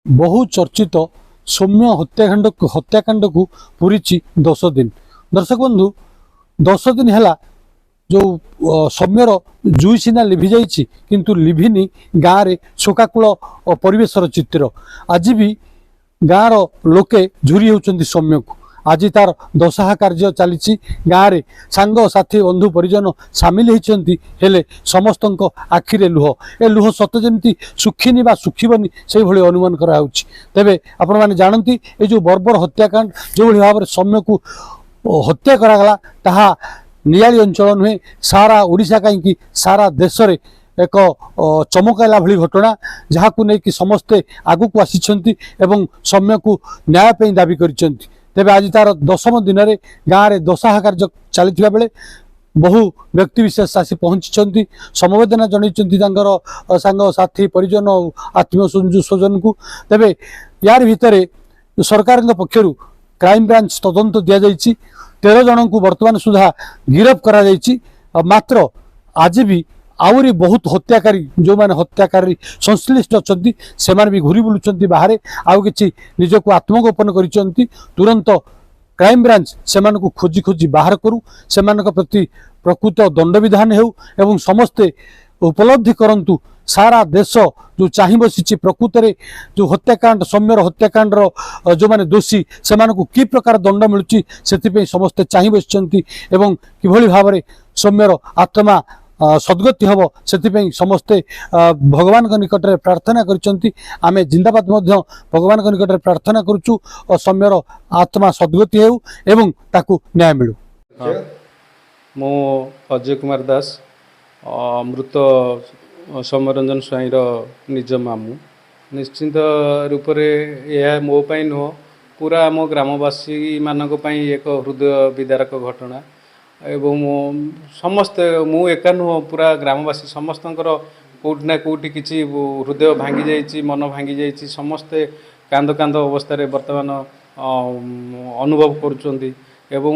ବହୁ ଚର୍ଚ୍ଚିତ ସୌମ୍ୟ ହତ୍ୟାକାଣ୍ଡକୁ ପୁରିଛି 10 ଦିନ। ଦର୍ଶକ ବନ୍ଧୁ, 10 ଦିନ ହେଲା ଯେଉଁ ସୌମ୍ୟର ଜୁଇ ସିନା ଲିଭି ଯାଇଛି, କିନ୍ତୁ ଲିଭିନି ଗାଁରେ ଶୋକାକୁଳ ପରିବେଶର ଚିତ୍ର। ଆଜି ବି ଗାଁର ଲୋକେ ଝୁରି ହେଉଛନ୍ତି ସୌମ୍ୟକୁ। ଆଜି ତାର ଦଶାହ କାର୍ଯ୍ୟ ଚାଲିଛି। ଗାଁରେ ସାଙ୍ଗସାଥି, ବନ୍ଧୁ ପରିଜନ ସାମିଲ ହେଇଛନ୍ତି, ହେଲେ ସମସ୍ତଙ୍କ ଆଖିରେ ଲୁହ। ଏ ଲୁହ ସତେ ଯେମିତି ଶୁଖିନି ବା ଶୁଖିବନି, ସେଇଭଳି ଅନୁମାନ କରାଯାଉଛି। ତେବେ ଆପଣମାନେ ଜାଣନ୍ତି, ଏ ଯେଉଁ ବର୍ବର ହତ୍ୟାକାଣ୍ଡ, ଯେଉଁଭଳି ଭାବରେ ସୌମ୍ୟକୁ ହତ୍ୟା କରାଗଲା, ତାହା ନିଆଳି ଅଞ୍ଚଳ ନୁହେଁ, ସାରା ଓଡ଼ିଶା କାହିଁକି, ସାରା ଦେଶରେ ଏକ ଚମକାଇଲା ଭଳି ଘଟଣା, ଯାହାକୁ ନେଇକି ସମସ୍ତେ ଆଗକୁ ଆସିଛନ୍ତି ଏବଂ ସୌମ୍ୟକୁ ନ୍ୟାୟ ପାଇଁ ଦାବି କରିଛନ୍ତି। ତେବେ ଆଜି ତାର ଦଶମ ଦିନରେ ଗାଁରେ ଦଶାହ କାର୍ଯ୍ୟ ଚାଲିଥିବା ବେଳେ ବହୁ ବ୍ୟକ୍ତିବିଶେଷ ଆସି ପହଞ୍ଚିଛନ୍ତି, ସମବେଦନା ଜଣାଇଛନ୍ତି ତାଙ୍କର ସାଙ୍ଗସାଥି, ପରିଜନ ଆଉ ଆତ୍ମୀୟ ସ୍ୱଜନକୁ। ତେବେ ୟାର ଭିତରେ ସରକାରଙ୍କ ପକ୍ଷରୁ କ୍ରାଇମବ୍ରାଞ୍ଚ ତଦନ୍ତ ଦିଆଯାଇଛି। 13 ଜଣଙ୍କୁ ବର୍ତ୍ତମାନ ସୁଦ୍ଧା ଗିରଫ କରାଯାଇଛି। ମାତ୍ର ଆଜି ବି ଆହୁରି ବହୁତ ହତ୍ୟାକାରୀ, ଯେଉଁମାନେ ହତ୍ୟାକାରୀ ସଂଶ୍ଳିଷ୍ଟ ଅଛନ୍ତି, ସେମାନେ ବି ଘୁରି ବୁଲୁଛନ୍ତି ବାହାରେ, ଆଉ କିଛି ନିଜକୁ ଆତ୍ମଗୋପନ କରିଛନ୍ତି। ତୁରନ୍ତ କ୍ରାଇମବ୍ରାଞ୍ଚ ସେମାନଙ୍କୁ ଖୋଜି ଖୋଜି ବାହାର କରୁ, ସେମାନଙ୍କ ପ୍ରତି ପ୍ରକୃତ ଦଣ୍ଡବିଧାନ ହେଉ ଏବଂ ସମସ୍ତେ ଉପଲବ୍ଧି କରନ୍ତୁ। ସାରା ଦେଶ ଯେଉଁ ଚାହିଁ ବସିଛି, ପ୍ରକୃତରେ ଯେଉଁ ହତ୍ୟାକାଣ୍ଡ, ସୌମ୍ୟର ହତ୍ୟାକାଣ୍ଡର ଯେଉଁମାନେ ଦୋଷୀ, ସେମାନଙ୍କୁ କି ପ୍ରକାର ଦଣ୍ଡ ମିଳୁଛି, ସେଥିପାଇଁ ସମସ୍ତେ ଚାହିଁ ବସିଛନ୍ତି ଏବଂ କିଭଳି ଭାବରେ ସୌମ୍ୟର ଆତ୍ମା ସଦ୍ଗତି ହେବ, ସେଥିପାଇଁ ସମସ୍ତେ ଭଗବାନଙ୍କ ନିକଟରେ ପ୍ରାର୍ଥନା କରିଛନ୍ତି। ଆମେ ଜିନ୍ଦାବାଦ ମଧ୍ୟ ଭଗବାନଙ୍କ ନିକଟରେ ପ୍ରାର୍ଥନା କରୁଛୁ, ସୌମ୍ୟର ଆତ୍ମା ସଦ୍ଗତି ହେଉ ଏବଂ ତାକୁ ନ୍ୟାୟ ମିଳୁ। ହଁ, ମୁଁ ଅଜୟ କୁମାର ଦାସ, ମୃତ ସୌମ୍ୟରଞ୍ଜନ ସ୍ୱାଇଁର ନିଜ ମାମୁଁ। ନିଶ୍ଚିନ୍ତ ରୂପରେ ଏହା ମୋ ପାଇଁ ନୁହଁ, ପୁରା ଆମ ଗ୍ରାମବାସୀମାନଙ୍କ ପାଇଁ ଏକ ହୃଦୟ ବିଦାରକ ଘଟଣା ଏବଂ ସମସ୍ତେ, ମୁଁ ଏକା ନୁହଁ, ପୁରା ଗ୍ରାମବାସୀ ସମସ୍ତଙ୍କର କେଉଁଠି ନା କେଉଁଠି କିଛି ହୃଦୟ ଭାଙ୍ଗି ଯାଇଛି, ମନ ଭାଙ୍ଗି ଯାଇଛି। ସମସ୍ତେ କାନ୍ଦ କାନ୍ଦ ଅବସ୍ଥାରେ ବର୍ତ୍ତମାନ ଅନୁଭବ କରୁଛନ୍ତି। ଏବଂ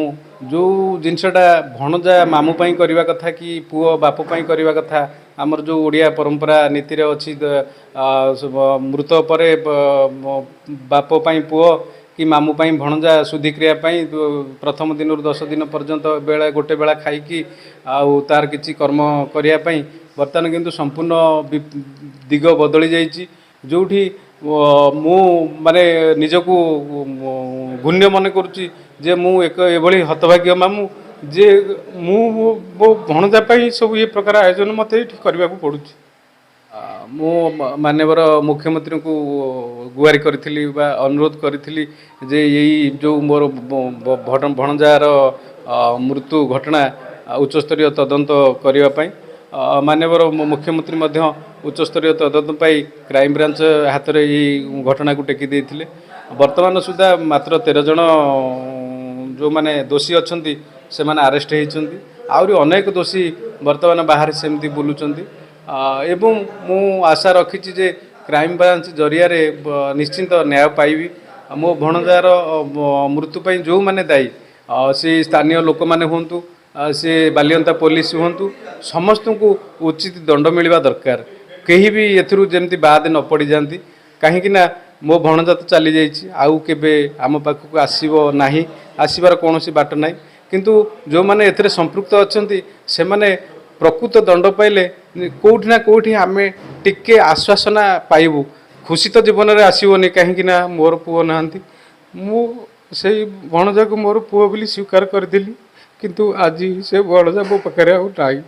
ଯେଉଁ ଜିନିଷଟା ଭଣଜା ମାମୁଁ ପାଇଁ କରିବା କଥା କି ପୁଅ ବାପ ପାଇଁ କରିବା କଥା, ଆମର ଯେଉଁ ଓଡ଼ିଆ ପରମ୍ପରା ନୀତିରେ ଅଛି, ମୃତ ପରେ ବାପ ପାଇଁ ପୁଅ କି ମାମୁଁ ପାଇଁ ଭଣଜା ଶୁଦ୍ଧିକ୍ରିୟା ପାଇଁ ପ୍ରଥମ ଦିନରୁ 10 ଦିନ ପର୍ଯ୍ୟନ୍ତ ବେଳେ ଗୋଟେ ବେଳା ଖାଇକି ଆଉ ତାର କିଛି କର୍ମ କରିବା ପାଇଁ, ବର୍ତ୍ତମାନ କିନ୍ତୁ ସମ୍ପୂର୍ଣ୍ଣ ଦିଗ ବଦଳି ଯାଇଛି। ଯେଉଁଠି ମୁଁ ମାନେ ନିଜକୁ ଘୃଣ୍ୟ ମନେ କରୁଛି ଯେ ମୁଁ ଏକ ଏଭଳି ହତଭାଗ୍ୟ ମାମୁଁ ଯେ ମୁଁ ମୋ ଭଣଜା ପାଇଁ ସବୁ ଏ ପ୍ରକାର ଆୟୋଜନ ମୋତେ ଏଇଠି କରିବାକୁ ପଡ଼ୁଛି। ମୁଁ ମାନ୍ୟବର ମୁଖ୍ୟମନ୍ତ୍ରୀଙ୍କୁ ଗୁହାରି କରିଥିଲି ବା ଅନୁରୋଧ କରିଥିଲି ଯେ ଏଇ ଯେଉଁ ମୋର ଭଣଜାର ମୃତ୍ୟୁ ଘଟଣା ଉଚ୍ଚସ୍ତରୀୟ ତଦନ୍ତ କରିବା ପାଇଁ। ମାନ୍ୟବର ମୁଖ୍ୟମନ୍ତ୍ରୀ ମଧ୍ୟ ଉଚ୍ଚସ୍ତରୀୟ ତଦନ୍ତ ପାଇଁ କ୍ରାଇମବ୍ରାଞ୍ଚ ହାତରେ ଏଇ ଘଟଣାକୁ ଟେକି ଦେଇଥିଲେ। ବର୍ତ୍ତମାନ ସୁଦ୍ଧା ମାତ୍ର 13 ଜଣ ଯେଉଁମାନେ ଦୋଷୀ ଅଛନ୍ତି, ସେମାନେ ଆରେଷ୍ଟ ହେଇଛନ୍ତି। ଆହୁରି ଅନେକ ଦୋଷୀ ବର୍ତ୍ତମାନ ବାହାରେ ସେମିତି ବୁଲୁଛନ୍ତି। ଏବଂ ମୁଁ ଆଶା ରଖିଛି ଯେ କ୍ରାଇମବ୍ରାଞ୍ଚ ଜରିଆରେ ନିଶ୍ଚିନ୍ତ ନ୍ୟାୟ ପାଇବି। ଆଉ ମୋ ଭଣଜାର ମୃତ୍ୟୁ ପାଇଁ ଯେଉଁମାନେ ଦାୟୀ, ସେ ସ୍ଥାନୀୟ ଲୋକମାନେ ହୁଅନ୍ତୁ, ସେ ବାଲିଅନ୍ତା ପୋଲିସ ହୁଅନ୍ତୁ, ସମସ୍ତଙ୍କୁ ଉଚିତ ଦଣ୍ଡ ମିଳିବା ଦରକାର। କେହି ବି ଏଥିରୁ ଯେମିତି ବାଦ ନ ପଡ଼ିଯାଆନ୍ତି। କାହିଁକି ନା ମୋ ଭଣଜା ତ ଚାଲିଯାଇଛି, ଆଉ କେବେ ଆମ ପାଖକୁ ଆସିବ ନାହିଁ, ଆସିବାର କୌଣସି ବାଟ ନାହିଁ। କିନ୍ତୁ ଯେଉଁମାନେ ଏଥିରେ ସମ୍ପୃକ୍ତ ଅଛନ୍ତି, ସେମାନେ ପ୍ରକୃତ ଦଣ୍ଡ ପାଇଲେ କେଉଁଠି ନା କେଉଁଠି ଆମେ ଟିକେ ଆଶ୍ୱାସନା ପାଇବୁ। ଖୁସି ତ ଜୀବନରେ ଆସିବନି, କାହିଁକି ନା ମୋର ପୁଅ ନାହାନ୍ତି। ମୁଁ ସେଇ ଭଣଜାକୁ ମୋର ପୁଅ ବୋଲି ସ୍ୱୀକାର କରିଥିଲି, କିନ୍ତୁ ଆଜି ସେ ଭଣଜା ମୋ ପାଖରେ ଆଉ ନାହିଁ।